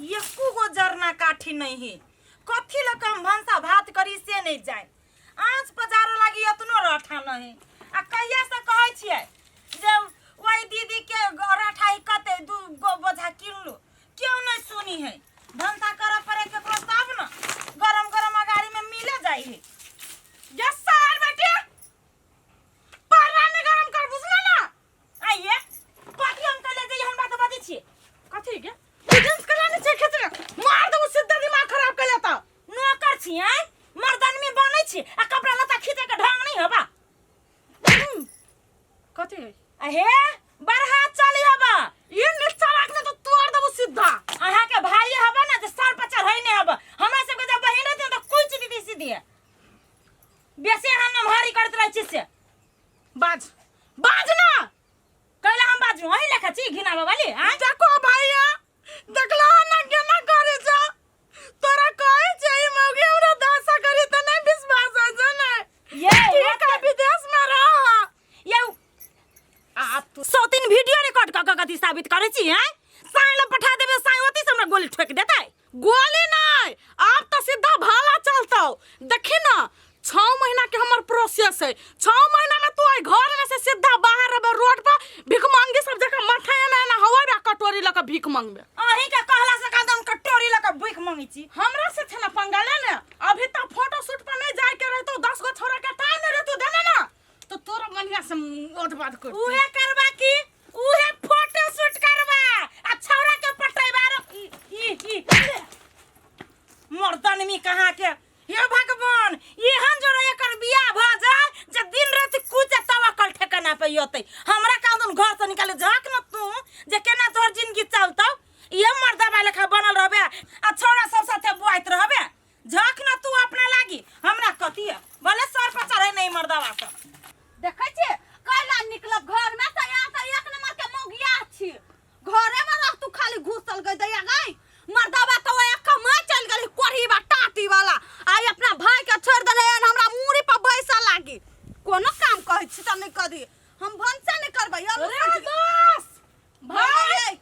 एको गो जरना काठी नहीं है। कथी लऽ कऽ हम भनसा भात करी से नहीं जाए। आँच पजारऽ लागी एतनो रठा नहीं। आ कहिया से कहै छियै जे ओहि दीदी के रठा ही कते दू गो बोझा किनलू, क्यों नहीं सुनी है। भनसा करऽ पड़े केकरो तब न गरम गरम अगाड़ी में मिले जाइ है। ये सार बेटी परवा नहीं गरम कर, बुझला ना? आइए कथी हम कहले जे हमरा तऽ बजै छियै। कथी के जींस के लाने छै खेत में मार देबो सीधा, दिमाग खराब कर लेता। नौकर छी आइ मर्दानमी बनै छी आ कपड़ा लत्ता खींचे के ढंग नहीं हबा। कथी है? अहे बरहा चली हबा। ये नीचा रखने तो तोड़ देबो सीधा। अहाँ के भाई हबा ना जे सर पर चढ़ै नहीं हबा। हमरा सबके जब बहिन रहती त कुछ दीदी सीधी है। बेसी अहाँ नमहारी करैत रहै छी से। बाज बाज ना। कैला हम बाजू अहीं लेखा छी घिनाबा वाली? आँय देखो भैया, देखला ना केना करे छ? तोरा कहै छै ई मौगी हमरा दशा करी त नहीं विश्वास होइ छै ने। ये ठीक है, विदेश में रह। ये आ तू सौ तीन वीडियो रिकॉर्ड क क कथी साबित करै छी? हैं साई लग पठा देबे, साई ओती से हमरा गोली ठोक देतै। गोली नहीं, आब तो सीधा भाला चलतौ। देखी ना, 6 महीना के हमर प्रोसेस है। 6 महीना में तू आई घर में से सीधा बाहर रहबे, रोड पर भीख मांगी सब जगह माथा एना एना हवा बा कटोरी लके भीख मांगबे। अहीं के कहला से कदम कटोरी लके भीख मांगै छी। हमरा से छे ना पंगा ले ने। अभी तक फोटो शूट पर नहीं जाए के रहतो, 10 गो छोरा के टाइम नहीं रहतो देने ना तो तोरा बढ़िया से ओध बाध कर। उहे करबा की उहे फोटो शूट करबा आ छौरा के पटैबा रो ई ई ई मर्दनमी कहाँ के। हे भगवान, एहन जोड़ा एकर बियाह भ जाय जे दिन राति कुच तवक्कल ठेकाना पे अतै। हमरा कादन घर से निकाले झाक न तू जे केना तोहर जिंदगी चलतौ। इहे मर्दबा लेखा बनल रहबे आ छौरा सब साथे बुआइत रहबे। झाक न तू अपना लागी, हमरा कथी है भले सर पर चढ़े नहीं मर्दबा सब। देखै छी कैला निकलब घर में त यहाँ त एक नंबर के मौगिया छी। घरे में रह तू खाली घुसल गई दैया गई। मर्दबा तो एक कमा चल गेली कोढ़ी बा टाटी वाला। आई अपना भाई के छोड़ देले हन, हमरा मूड़ी पर बैसा लागी। कोनो काम कहै छी त नहीं करी, हम भनसा नहीं करबै। अरे दोस्त भाई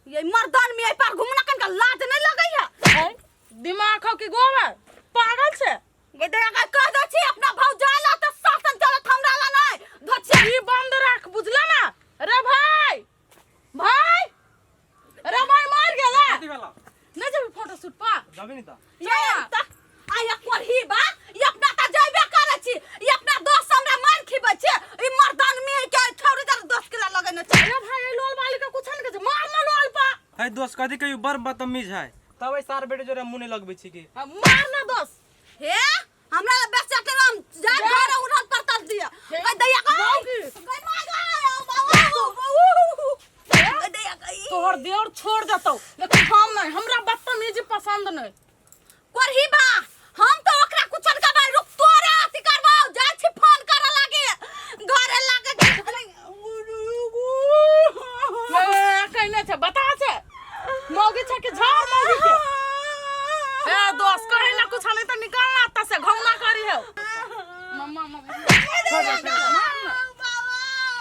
ये मर्दान में एहि पर घुमना कनका लाज नहीं लगै है। दिमाग हो कि गोबर पागल छे? गे दैया गई कह दै छी अपना भौजाई ला त शासन चलत, हमरा ला नहीं। धोछिया ई बंद रख, बुझला ना? रे भाई, भाई, रे भाई मर गेला। कथी भेला? नहीं जेबी फोटो शूट पर? जबी नहीं त। ये त आ ये कोढ़ी बा, ई अपना त जइबे करै छी, ई अपना दोस्त हमरा मार खिबै छी। ई मर्दान में के छौरी दर दोस्त के लगै न छै। अरे भाई, ये लोल वाली के कुछ नहीं कहै छै, मार ना लोल पा। है दोस्त कथी कहियो, बड़ बदतमीज है। तब ए सार बेटे जोरे मुंह नहीं लगबै छी की। हाँ, मार ना दोस्त। हे हमरा ला बेचा के राम जा जा। घर उड़न पर तल दिया। हे, गई दैया गई। मौगी। गई मां गई, ओ बाबू, बाबू। गई दैया गई। तोहर देवर छोड़ देतौ लेकिन हम नहीं, हमरा बदतमीजी पसंद नहीं। कोरही बा, हम तो ओकरा कुछन का बाई रुक तोरे अथी करबाओ, जाय छी फोन करे लागे घरे लागे। ए, कहने छै बता छै मौगी छै कि झाड़ मौगी के। ए दोस्त कहे ना कुछ नहीं तो निकालना आता से घौना करी है। मम्मा मम्मा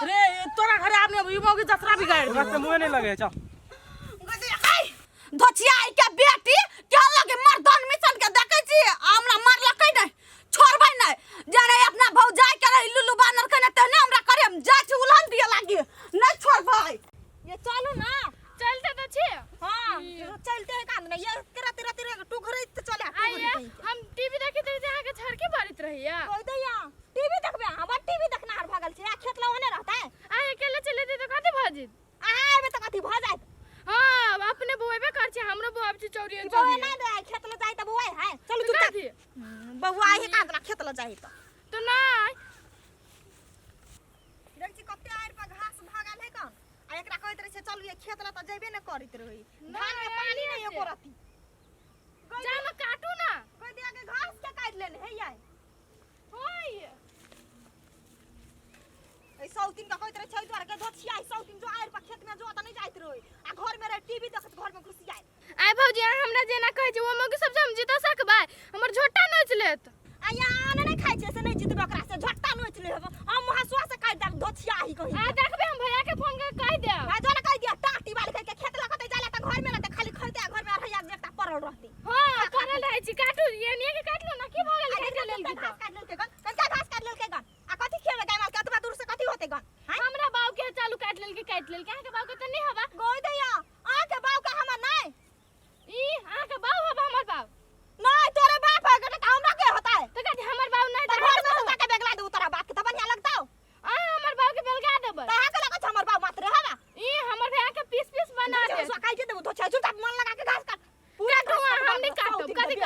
रे, तोरा घरे आदमी अब ई मौगी जतरा बिगाड़ ओकरा से मुंह नहीं लगे चल। धोचिया के बेटी के लगे मर्दन मिशन के देखै छी, हमरा मारलकै नहीं, छोड़बै नहीं। जाने अपना भौजाई के रही लुलु बानर के ने तेने हमरा करे, हम जाइ छी उलहन दिए लागी, नहीं छोड़बै। ये चलू ना। चलते तो छी। हां चलते है कांद नहीं, ये तेरा तेरा तेरा टुघरे त चले। आइए हम टीवी देखैत रही, अहाँ के छड़की भरैत रहिया। कह दैया टीवी देखबे, हमर टीवी देखना हर भगल छै, आ खेत लग ने रहतै। अहाँ अकेले चले जेतै त कथी भऽ जेत? अहाँ एबै त कथी भऽ जायत? हां अपने बौएबे कर छी, हमरो बौआ छी चौरी बौआ चौरी। नहीं दे, खेत ल जाय त बौआ है। चलू तो चुपचाप। कथी? बौआ ही कांद ना खेत ल जाय त। तो नहीं देख छी कते आड़ि पर घास भगल है कन, आ एकरा कहैत रहै छै चलू ये खेत ल त जेबे ने करैत रहै। धान में पानी नहीं एको रत्ती। जा ना काटू ना। कह दिया के घास के काटि लेने है यार। ओए ए सौतीन के कहैत रहै छै दुआरे के धोछिया, सौतीन जो आड़ि पर खेत में जो त नहीं जाइत रहै, आ घर में रहे टीवी देखत घर में घुसि जाय। आइ भौजी अहाँ हमरा जेना कहै छी ओ मौगी सब जे हम जीत सकबै, हमर झोटा नोचि लेत। आ यहाँ आने नहीं खाइ छै से नहीं जीतबै ओकरा से, झोटा नोचि ले हेबो। हम हंसुआ से काटि देब धोछिया ही कहीं। आ देखबै हम भैया के फोन कर कहि देब। आ जो ने कहि दिया टाटी वाली कहि के खेत लगतै जाय ला त घर में रहतै, खाली खैतै आ घर में रहै।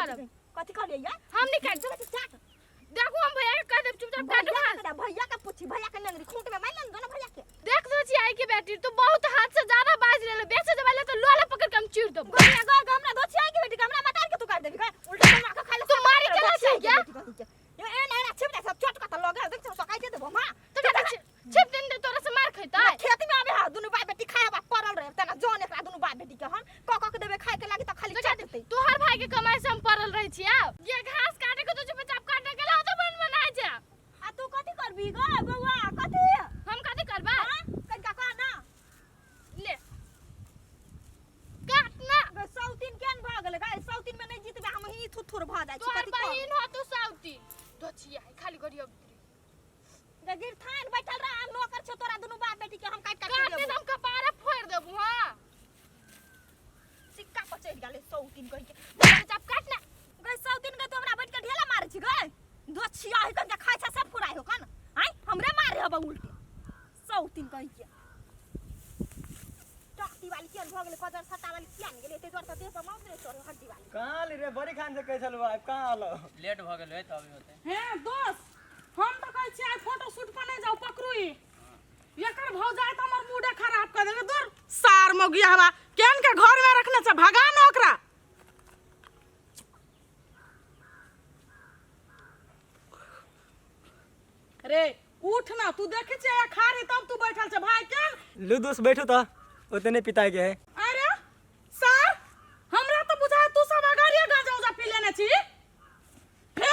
करब। कथी कहलियै ये? हम नहीं काट चल चाट। देखू हम भैया के कह देब चुपचाप काटू भैया घास। के भैया के पूछी, भैया के नंगरी खूंट में मार लेन दो ना भैया के। देख दो छी आई के बेटी तू बहुत हाथ से ज्यादा बाज रहले, बेसे जब आले तो लोला पकड़ के हम चीर देब। गो गो गो हमरा दो छी आई के बेटी के हमरा मतार के तू काट देबी का उल्टा मार के खा ले। तू मारी केला छै क्या? ये ए ना ना छिप दे सब चोट कत लगे देख सब सकाई दे देबो मां। तो छिप दिन दे तोरा से मार खैतै। खेत में आबे हा दुनु बाप बेटी खाए बा पड़ल रहे तना जन एकरा दुनु बाप बेटी के हम क क के देबे खाए के लागी त खाली चाट देतै। तोहर भाई के कमाई से हम पड़ल रहे छी। आब ये घास काटे के तो चुपचाप काटे के लाओ तो बन बनाए जा। आ तू कथी करबी गो बौआ कथी? हम कथी करबा? कनका कह ना। ले काट ना। गे सौतीन केन भ गेलै गे? सौतीन में नहीं जीतबे हम ही थुथुर भ जाइ छी। तोहर कथी कर? बहिन हो तू सौतीन तो छिया खाली गरिया गे गिरथान बैठल रह, हम नौकर छौ तोरा दुनु बाप बेटी के हम काट काट के काट दे देबो। हम कपारे फोड़ देबू। हां सिक्का पर चढ़ि गेलै सौतीन कहि के। चुपचाप काट ना। गे सौतीन के तो हमरा बैठ के ढेला मारै छी गे। दो छिया है कन के खाइ छै सब फुराइ हो कन आइ हमरे मारे हब उल्टे सौतीन कहि के। टाटी वाली केन भ गेलै कजर सटा वाली किया ने गेलै एते दुआरे त देह पर माउस रे चढ़ हड्डी वाली। कहाँ ली रे बड़ी खान से कहै छलहुँ आब कहाँ आलो? लेट भऽ गेल होय तब होतै। हे दोस्त हम तो कहै छियै आइ फोटो शूट पर नहीं जाऊ पकड़ू ई। एकर भौजाई त हमर मूडे खराब कर देलकै। दूर सार मौगिया हवा केन के घर में रखने छै भगा न ओकरा। रे उठ ना तू देखै छियै खा रही तब तू बैठल छै भाई केन। लू दोस्त बैठू त ओते नहीं पिताई के है। अरे सर हमरा तो बुझाय तू सब अगाड़िए गांजा उजा पी लेने छी। हे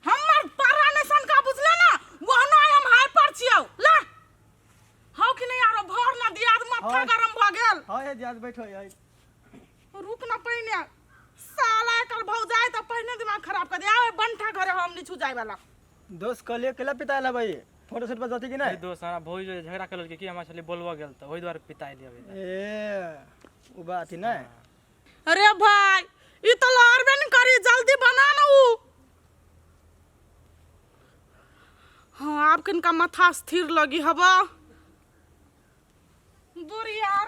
हमर पारा नहीं सनका बुझले ना वहनो आइ हम हाई पर छियौ ला हौ कि नहीं आरो भर ना दियाद माथा हाँ। गरम भ गेल। हाँ हे दियाद बैठो है। रुक ना पहिने साला एकर भौजाई त पहिने दिमाग खराब कर दे। आवे बंठा घरे हम नहीं छु जाय वाला। दोस्त कहलिए केला पिताई ला भाई फोटो शूट पर जती कि नहीं? दोस्त हमरा भौजी जो झगड़ा कर कि हमरा छली बोलबो गेल त ओहि दुआरे पिताई लिया अभी। ए उ बात ही नहीं। अरे भाई ई तो लहरबे नहीं करी जल्दी बना ना उ। हाँ आप किनका माथा स्थिर लगी हवा दूर यार।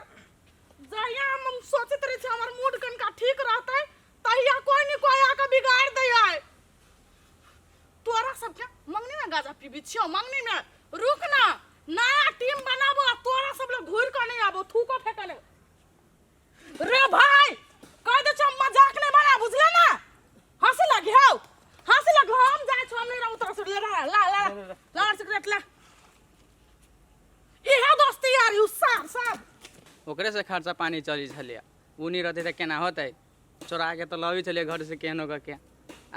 जहिया हम सोचैत रहे छी हमर मूड कनिका ठीक रहतै तहिया कोई नहीं कोई आके बिगाड़ दै है। तोरा सबके मंगनी में गाजा पीबी छियौ मंगनी में रुक ना नया टीम बनाबो आ तोरा सब लोग घुर के नहीं आबो थूको फेंकले। रे भाई कह दे छौ मजाक नहीं बना बुझले ना। हंसे लगी हौ हंसे लगी हम जाय छौ हम नहीं रहू तोरा से। ले ला ला ला ला सिगरेट ला। इहे दोस्ती यार you साहब साहब ओकरे से खर्चा पानी चली छलियै उ नहीं रहतै तऽ केना होतै? चोरा के तऽ लबै छलियै घर से केहनो कऽ के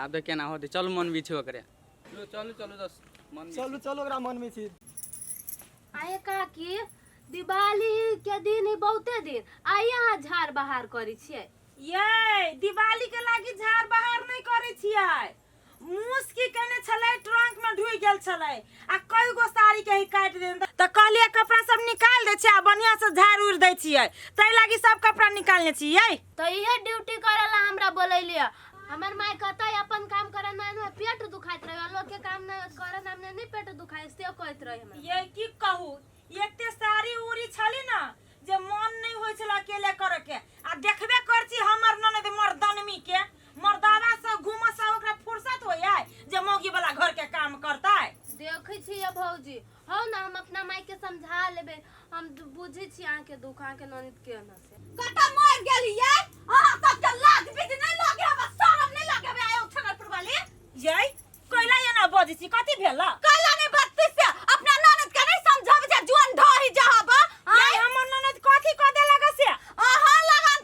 आब तऽ केना होतै? चलू मन बिछू ओकरे। चलू चलू चलू दोस्त मन बिछू। चलू चलू ओकरा मन बिछी। आये काकी दिवाली के दिन ही बहुते दिन आइ अहाँ झाड़ बहार करै छियै। ये दिवाली के लागी झाड़ बहार नहीं करै छियै। मूस की केने छलै ट्रंक में ढुकि गेल छलै आ कई गो साड़ी के ही काटि देने त कहलियै कपड़ा सब निकाल दै छियै आ बढ़िया से झाड़ उड़ दै छियै तै लागी सब कपड़ा निकालने छियै। त इहे ड्यूटी करे ला हमरा बोलैलियै। हमर माय कहतै अपन काम करे ना ना पेट दुखाइत रहे लोग के काम ना करे ना नहीं पेट दुखाइ से कहैत रहे हमरा। ये की कहू एते साड़ी उड़ी छली ना जे मन नहीं होइ छल अकेले करे के आ देखबे कर छी हमर ननद मर्दनमी के मर्दावा से घूम से ओकरा फुर्सत होय है जे मौगी वाला घर के काम करतै। देखै छियै भौजी हौ ना हम अपना माय के समझा लेबै। हम बुझै छी अहाँ के दुख अहाँ के ननद के ना से। कतऽ मरि गेलियै अहाँ सबके लाज बीज नहीं लगे हवे शरम नहीं लगे हवे आयो छगरपुर वाली। यै कैला एना बजै छी कथी भेल? कैला नहीं बजती से अपना ननद के नहीं समझाबै छै जुआन ढही जहब। यै हमर ननद कथी कऽ देलक से? अहाँ लगन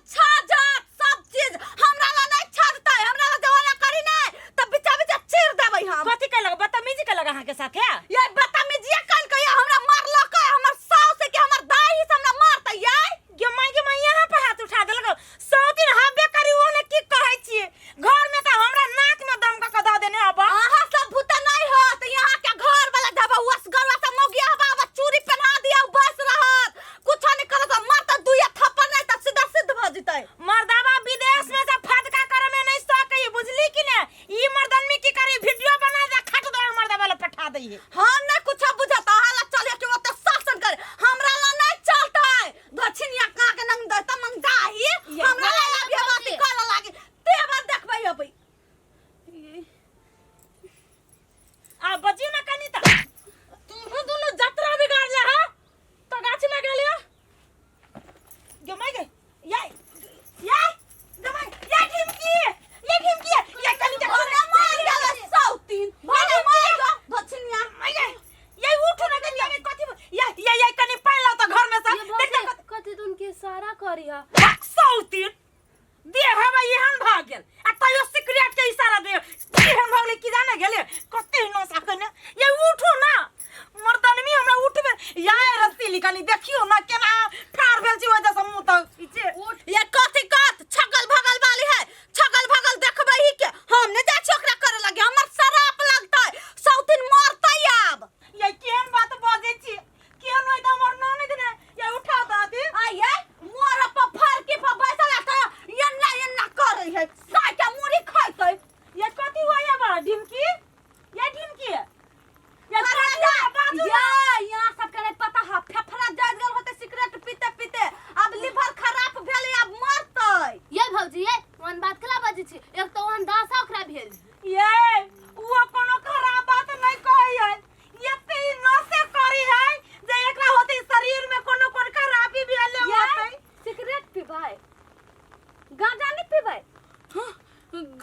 गांजा नहीं पीबै?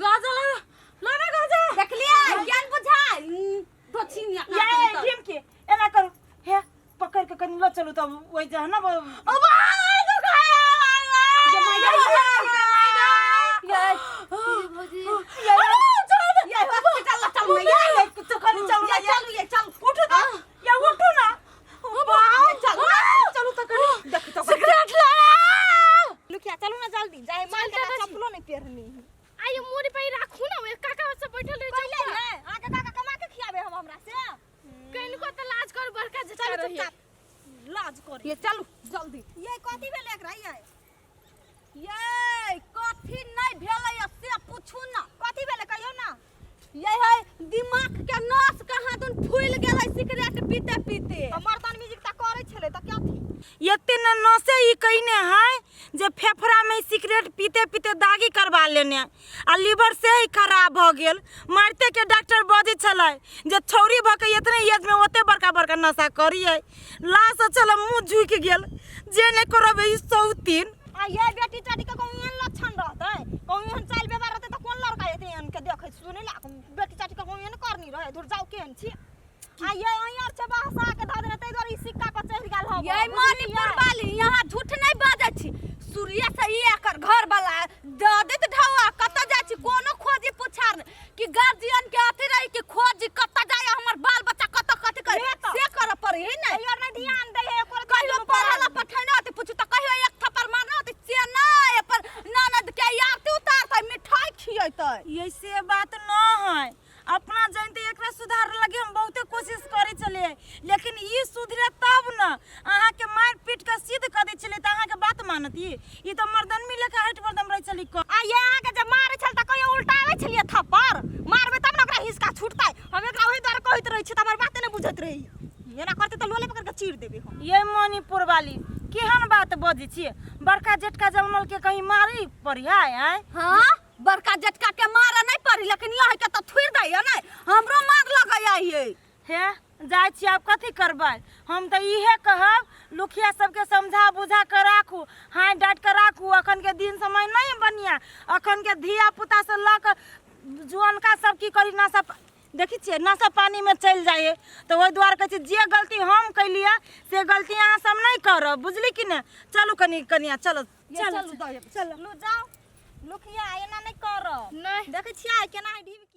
गाजा ला ला ना गाजा। देखलियै ज्ञान बुझाय दक्षिण ये भीम के एना करू, हे पकड़ के कनी ल चलू तब ओइ जे है ना अब आ दुखाया। ये माय ये ये ये हॉस्पिटल ला चलू ना ये। तो कनी चलू ना। ये चलू, ये चलू। उठू तो, या उठू ना। ये चलू। चलू तो कनी। देख तो सिगरेट ला। लुकिया चलू ना जल्दी जाए, मार के ना चप्पलो नहीं पेरनी। आइयो मुड़ी पे राखू ना, ओए काका सब बैठल रहे। पहिले ने आके काका कमा के खियाबे हम हमरा से। कनिको त लाज कर, बड़का झटका चलू रही। चुपचाप लाज कर। ये चलू जल्दी। ये कथी भेलै एकरा? ये कथी नहीं भेलै से पूछू ना। कथी भेलै कहियो ना। ये है दिमाग के नस कहाँ दुन फूल गेलै सिगरेट पीते पीते। मर्दान म्यूजिक त करै छलै त कथी एते न नशे ई कइने है जे फेफड़ा में सिगरेट पीते पीते दागी करवा लेने आ लीवर से ही खराब भ गेल। मारते के डॉक्टर बजै छलै जे छौरी भ के एतने एज में ओते बड़का बड़का नशा करियै। लाश छलै मुँह झुकि गेल जे नहि करब ई सौतीन। आ ये बेटी चाटी के कहूँ एहन लक्षण रहतै, कहूँ एहन चालि व्यवहार रहतै त कोन लड़का एतै एहन के देखै सुनै ला? बेटी चाटी के कहूँ एहन करनी रहै। धुर जाउ, केहन छी? आ ये अइयार छै बहसा के धऽ देने, ताहि दुआरे ई सिक्का पर चढ़ि गेल हब। ये मणिपुर वाली यहाँ झूठ नहीं बाजै छी। सूर्य से ई एकर घर वाला दऽ देत ढौआ। कतऽ जाइ छी कोनो खोजी पुछार नहि कि गार्जियन के अथी रही कि खोजी कतऽ जाइ हमर बाल बच्चा, कतऽ कथी करे से करऽ पड़ै है ने। यार नहीं ध्यान दै है ओकर। कहियो पढ़े ला पठेने होतै पूछू तऽ कहियो एक थप्पड़ मारने होतै से नहि, अपन ननद के आरती उतारतै, मिठाई खियेतै। ऐसे बात न है। अपना जानते एकरा सुधार लगे हम बहुते कोशिश करे छलियै, लेकिन ई सुधरे तब न। अहाँके मारि पीट के सिद्ध कऽ दै छलियै तऽ अहाँके बात मानत ई? ई तऽ मर्दनमी लेके हटि मर्दम रहै छली। आ ये अहाँके जब मारै छल तऽ कहियो उल्टाबै छलियै थप्पड़? मारबै तब ने ओकरा हिसका छूटतै। हम एकरा ओहि दुआरे कहैत रहै छियै तऽ हमर बाते नहि बुझैत रहै। एना करतै तऽ लोले पकड़ि कऽ चीर देबै हम। ये मणिपुर वाली केहन बात बजै छियै? बड़का जेटका जनमल के कहीं मारी पड़ी है? आँय? हाँ, बड़का जेटका के मारे नहीं पड़ी, लेकिन यह के तऽ थुरि दैया नहीं, हमरो मार लगैया ये। हे जाइ छी, आब कथी करबै? हम तऽ इहे कहब लुखिया सबके समझा बुझा के राखू, हाँय डाँटि के राखू। अखन के दिन समय नहीं बढ़िया। अखन के धिया पुता से लऽ के जुअनका सब की करी, नशा देखै छियै नशा पानी में चलि जाइ है। तऽ ओहि दुआरे कहै छी जे गलती हम कैलियै से गलती अहाँ सब नहीं करब, बुझली कि नहि? चलू कनी कनिया, चलो चलो चलू, चलू जाओ लुखिया, एना नहीं करब। नहीं। देखै छियै केना ढीब।